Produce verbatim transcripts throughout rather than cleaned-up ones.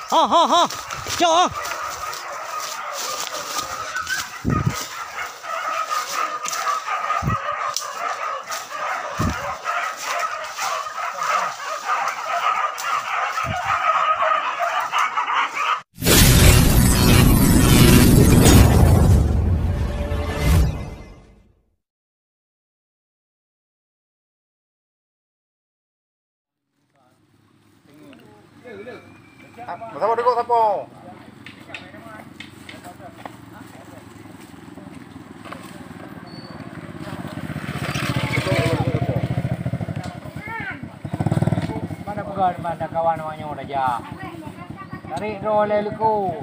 Ha, ha, ha. Cok, ha. Masa boh dukuk sapo? Mana peugah, mana kawan awak nyoe dah jak. Tarik droe lé leuko.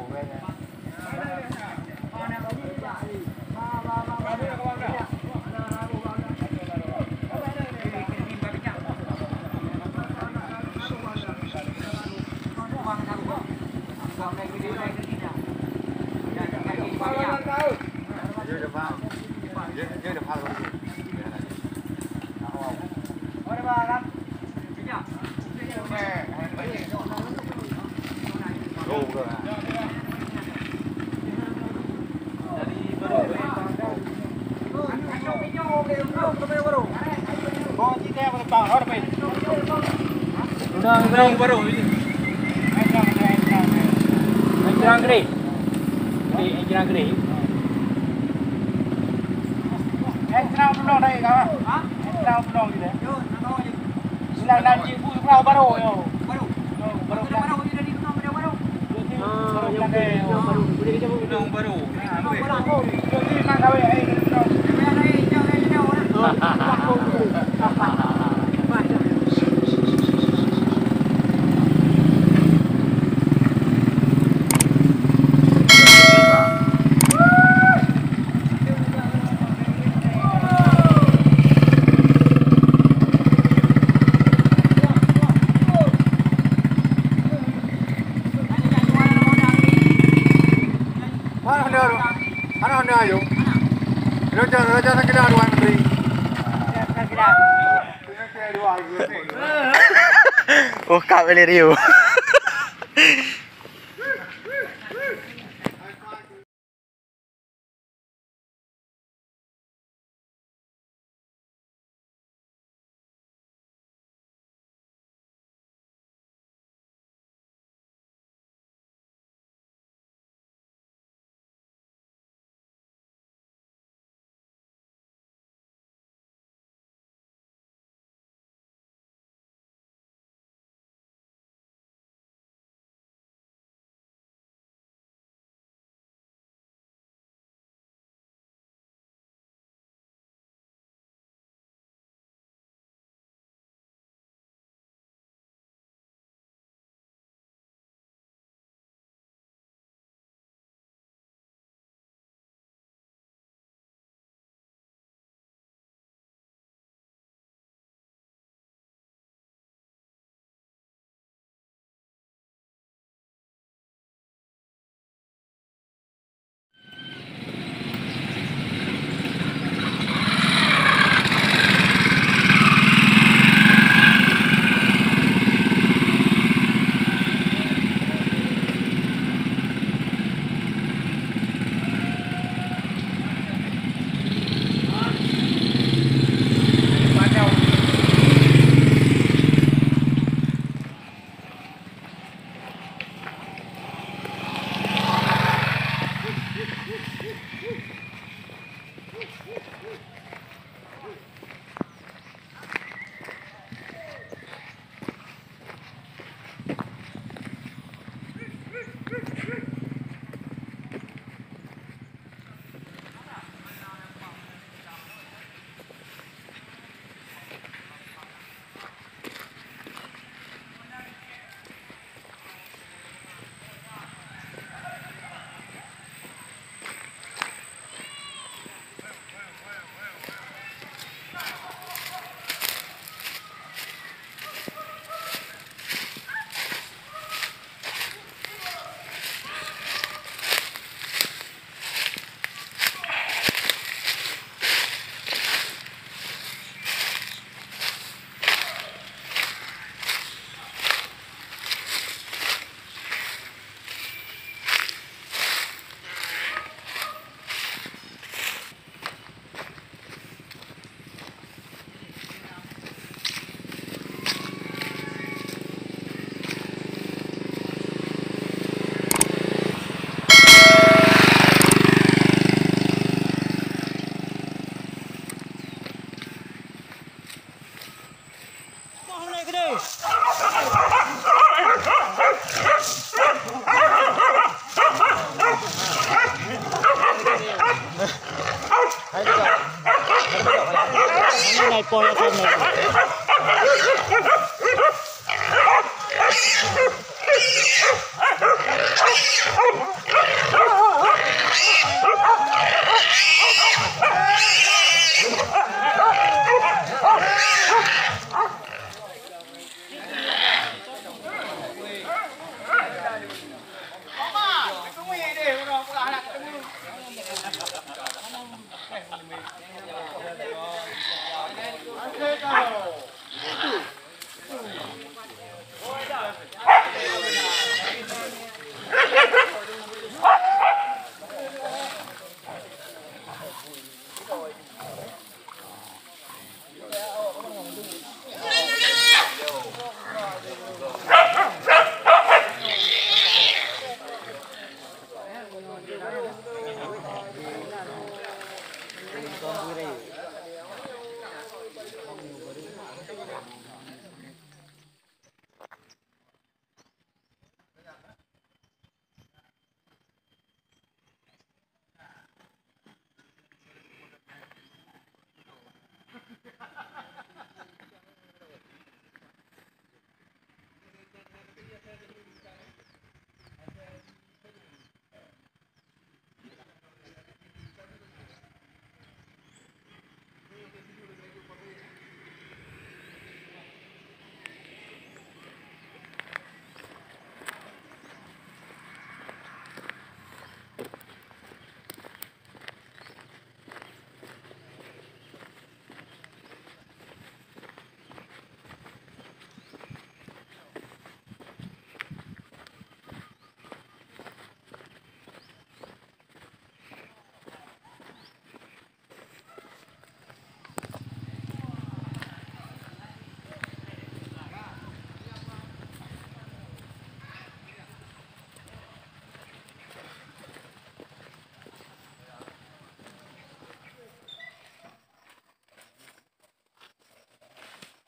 Enjrang Grey. Grey, Enjrang Grey. Enjrang Grey. Ilang nan jibu sebelah baru, yo. Baru. Baru. Baru. Baru. Baru. Baru. Baru. Mana Honda tu? Mana Honda ayo? Raja, Raja Nagila dua menteri. Oh, kap Valerio.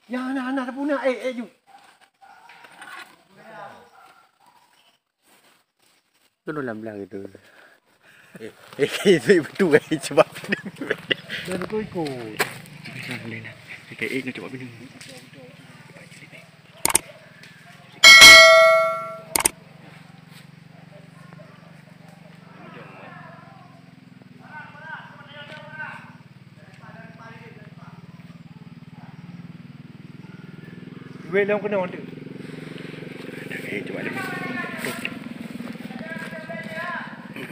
Ya, na, na, tapuna, eh, eh, ju. Keunoe lam blang itu. Eh, eh, itu betul, eh, sebab Dan itu ikut. Alhamdulillah. Kita, eh, nak cuba bini. Duit lom keunoe tu. Eh, cuba lagi.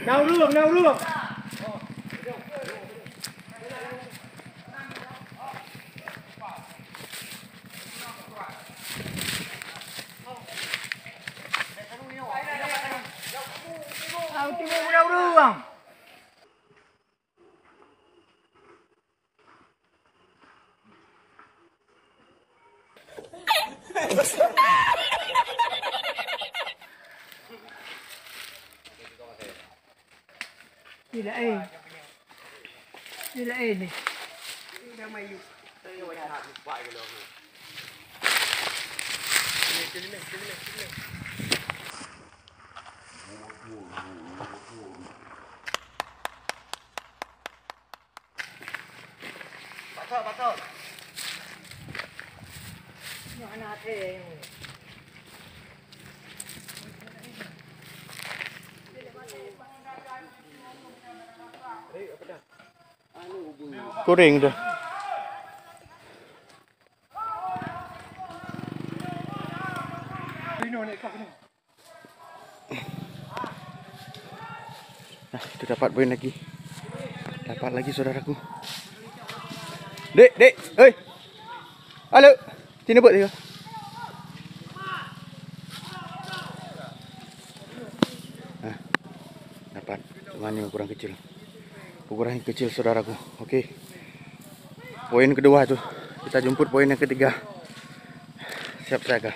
Na ureueng, na ureueng. Au timu na ureueng. Sila eh. Sila eh ni. Patôt, patôt. Nyoe hana até. Kuring dah. Nah, itu dapat poin lagi. Dapat lagi, saudaraku. Dek, dek, hei. Halo. Sini buat dia. Nah, dapat. Cuma ni ukuran kecil. Ukuran kecil, saudaraku. Oke. Poin kedua tu. Kita jemput poin yang ketiga. Siap siaga.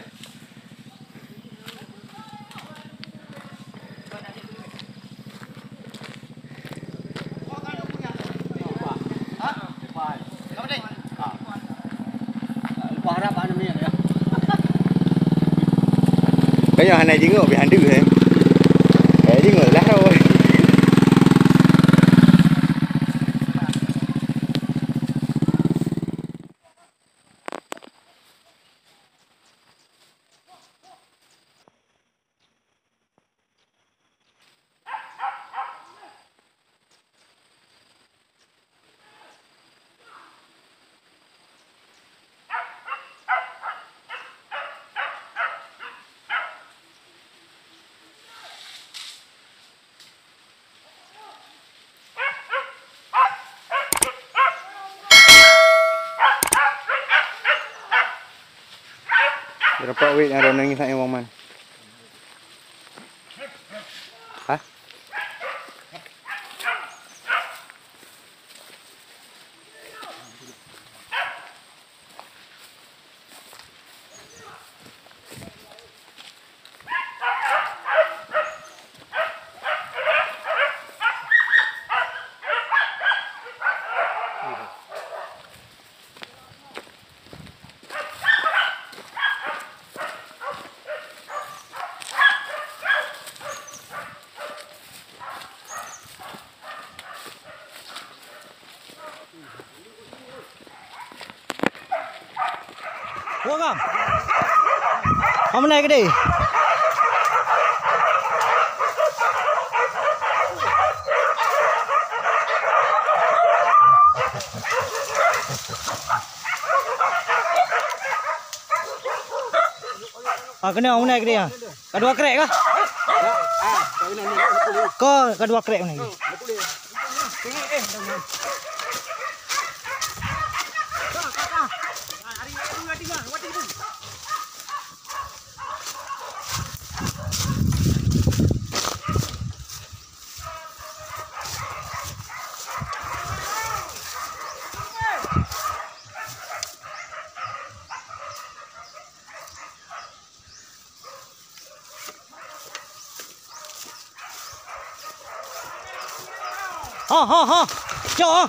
Lepas harap aneuk miet ya. Kayang hana jingok, pih handu, eh. Eh, jingok lah, roh. Berapa wit yang roneng ni, saya, Bang Man? Hah? Wah, Bang. Kamu naik gede. Ah, kena, kamu naik gede, ya. Ka dua krek kah? Ko ka dua krek ni. Ha, ha, ha. Cok, ha.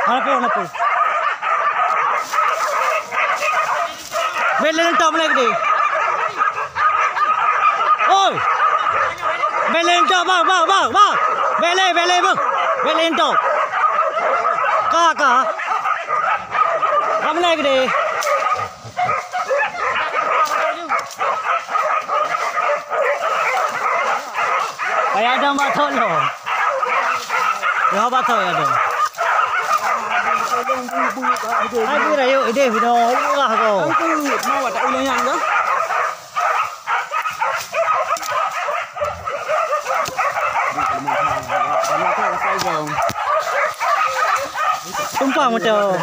Hana peue, hana peue. Bèk lé linto mulai gede. Oi. Bèk lé linto, bang, bang, bang, bang. Bèk lé, bèk lé, bang. Bèk lé linto. Ka, ka. Ka mulai gede. Kayak ada bak thok lom. Ya, bak thok ya, dong. Hai, bu rayu, ideh, bino, Allah ko. Mau tak ulang yang dah? Tumpah macam.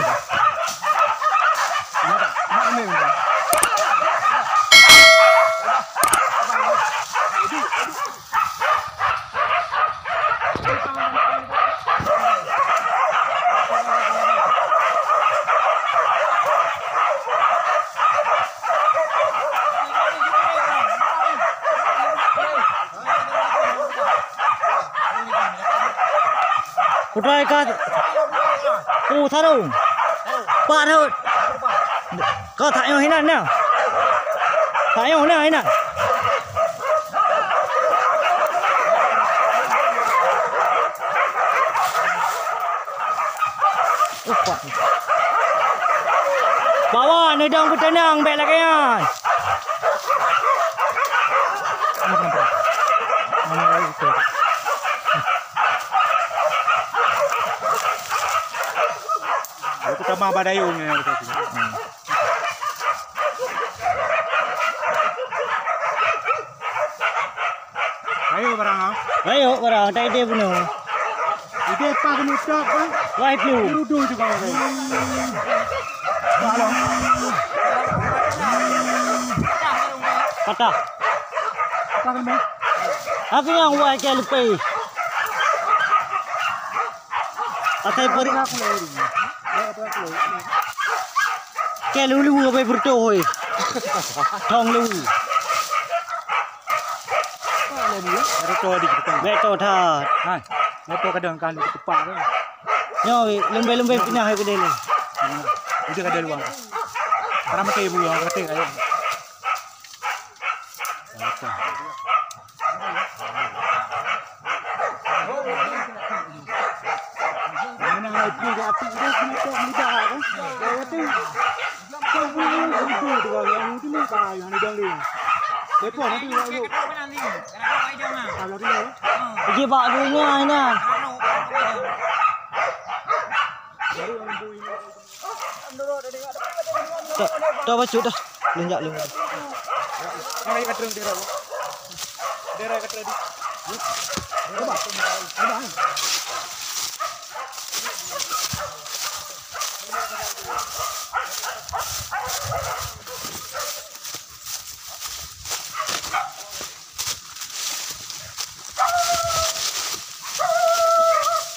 Putra ka. Oh, sarong. Pak Daud. Kau tak nyoh hinan nah. Tak nyoh nah hinan. Upak. Bawa neudong beuteunang bèk lagèe nyan. Aku tamah badayung ni. Rayeuk barang ah. Rayeuk barang, tak idéh bunoe. Idéh pah keuneuk top kan? Wah, itu. Rudu juga orang. Patah. Patah kan, Bang? Aku yang buat ke lupa. Asai peri. Ke lulu apa bertoh hoi. Thong lulu. Bertoh di kita. Bertoh that. Hai. Bertoh kadang kan tepak kan. Nyo lembé-lembé pinah hai kedai ni. Udah kada luang. Karena mesti ibu yang kata kayak. Pergi bak dunia ini. Dah, dah bacut dah. Lun jak lun.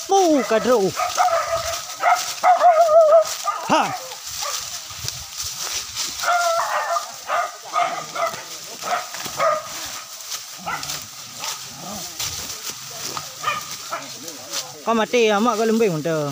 Mu kadro. Ha. Kau mati amat kau lembing tu.